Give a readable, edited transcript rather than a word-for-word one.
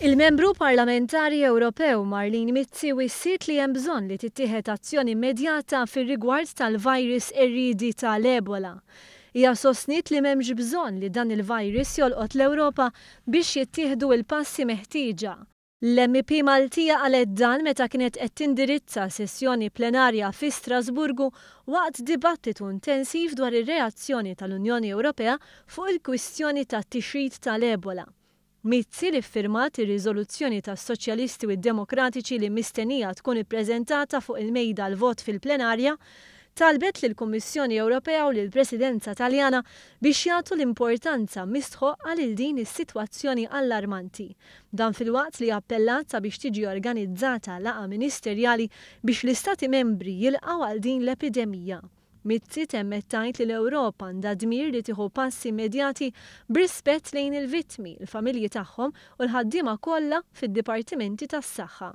Il-Membru Parlamentari Ewropew Marlene Mizzi wissiet li hemm bżonn li tittieħed azzjoni immedjata fir-rigward tal-virus qerriedi tal-Ebola. Hija sostniet li m'hemmx bżonn li dan il-virus jolqot l-Ewropa biex jittieħdu l-passi meħtieġa. L-MEP Maltija qalet dan meta kienet qed tindirizza sessjoni plenarja fi Strasburgu waqt dibattitu intensiv dwar ir-reazzjoni tal-Unjoni Ewropea fuq il-kwistjoni tat-tixrid tal-Ebola. Mizzi, li ffirmat ir-riżoluzzjoni tas-Soċjalisti u d-Demokratiċi li mistennija tkun ippreżentata fuq il-mejda għall-vot fil-plenarja, talbet lill-Kummissjoni Ewropea u lill-Presidenza Taljana biex jagħtu l-importanza mistħoqqa lil din is-sitwazzjoni allarmanti. Dan filwaqt li appellat sabiex tiġi organizzata laqgħa ministerjali biex l-Istati Membri jilqgħu għal din l-epidemija. Mizzi temmet tgħid li l-Ewropa għandha dmir li tieħu passi immedjati b'rispett lejn il-vittmi, il-familji tagħhom u l-ħaddiema kollha fid-dipartimenti tas-saħħa.